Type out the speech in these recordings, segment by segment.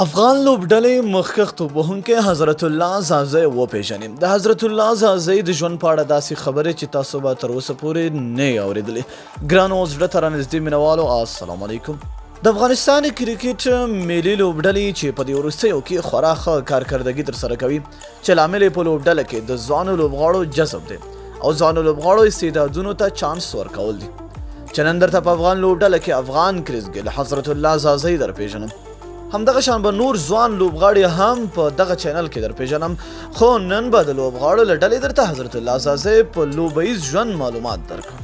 افغان لوبډلې مخکښ توپوهونکی حضرت الله ځاځی وپېژني. د حضرت الله ځاځی د ژوند په اړه داسې خبرې چې تاسو به تر اوسه پورې نه یې اورېدلې. ګرانو زړه ته رانږدې مینوالو، السلام علیکم. د افغانستان کرکټ ملي لوبډلې چې په دې وروستیو کې خورا ښه کارکردګي ترسره کوي، چې لامل یې په لوبډله کې د ځوانو لوبغاړو جذب دی او ځوانو لوبغاړو استعدادونو ته چانس ورکول دي، چې نن درته په افغان لوبډله کې افغان کریس ګیل حضرت الله ځاځی در پېژنم. همدغه شان به نور ځوان لوبغاړي هم په دغه چینل کې در پېژنم، خو نن به د لوبغاړو له ډلې درته حضرت الله ځاځی په لوبیز ژوند معلومات درکړم.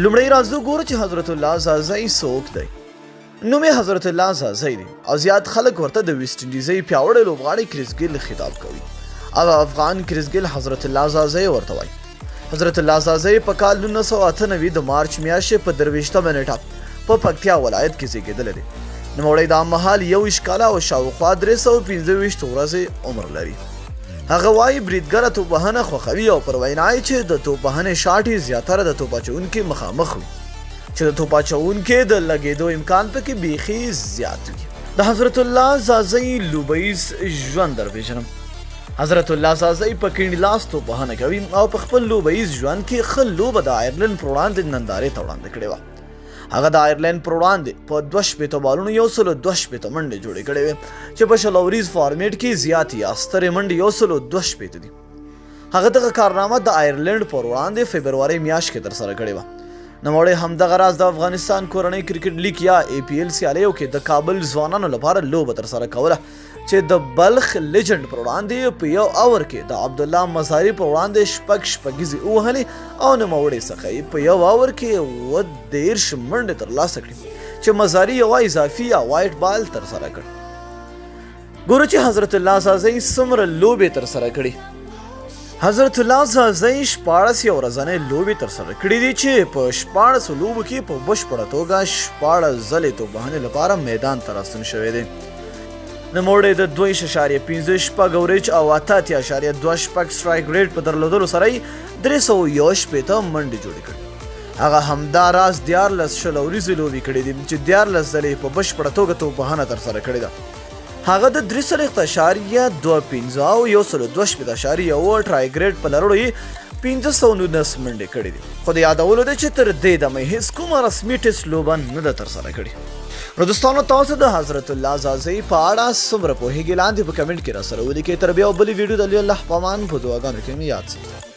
لومړی راځو ګورو چې حضرت الله ځاځی څوک دی. نوم یې حضرت الله ځاځی دی او زیات خلک ورته د ویسټ انډیزۍ پیاوړی لوبغاړی کریس ګیل خطاب کوي او افغان کریس ګیل حضرت الله ځاځی ورته وایي. حضرت الله ځاځی په کال 1998 د مارچ میاشتې په 23مه نېټه په پکتیا ولایت کې زیږېدلی دی. نوموړی دا مهال 21 کاله او شاوخوا 325 ورځې عمر لري. هغه وایي بریدګره توپوهنه خوښوي او پر وینا یې چې د توپوهنې شاټ یې زیاتره د توپ اچوونکي مخامخ وي، چې د توپ اچوونکي د لګېدو امکان پکې بیخي زیات وي. د حضرت الله ځاځی لوبیز ژوند در پېژنم. حضرت الله ځاځی په کیڼ لاس توپوهنه کوي او په خپل لوبیز ژوند کې ښه لوبه د آیرلنډ پر وړاندې نندارې ته وړاندې کړې وه. هغه د آیرلنډ پر وړاندې په 62 بالونو 162 منډې جوړې کړې وې، چې په 20 اوریز فارمیټ کې زیاتې یا سترې منډې 162 دي. هغه دغه کارنامه د آیرلنډ پر وړاندې فبرورۍ میاشت کې ترسره کړې وه. نوموړی همدغه راز د افغانستان کورنۍ کرکټ لیګ یا ای پي ایل سیالیو کې د کابل ځوانانو لپاره لوبه ترسره کوله، چې د بلخ لیجنډ پر وړاندې په یو اور کې د عبدالله مزاري پر وړاندې شپږ شپږیزې ووهلې او نوموړي څخه یې په یو اور کې 37 منډې ترلاسه کړې، چې مزاري یوه اضافي یا وایټ بال ترسره کړ. ګورو چې حضرت الله ځاځی څومره لوبې ترسره کړې. حضرت الله ځاځی 16 یو ورځنۍ لوبې ترسره کړې دي، چې په 16 لوبو کې په بشپړه توګه 16 ځلې توپوهنې لپاره میدان ته راستون شوی دی. نوموړی د 2.56 اوریج او 88.26 سټرایک ریټ په درلودلو سره یې 361 منډې جوړې کړې. هغه همدا راز 13 20 اوریزې لوبې کړې دي، چې 13 ځلې په بشپړه توګه توپوهنه ترسره کړې ده. هغه د 43.25 او 162.1 ټرایک ریټ په لرلو یې 519 منډې کړې دي، خو د یادولو ده چې تر دې دمه یې هیڅ کومه رسمي ټیسټ لوبه نه ده ترسره کړې. نو دوستانو، تاسو د حضرت الله ځاځی په اړه څومره پوهیږئ؟ لاندې په کمنټ کې راسره ولیکئ. تر بیا بلې ویډیو د لوی الله په امان، په دعاګانو کې مې یاد ساتئ.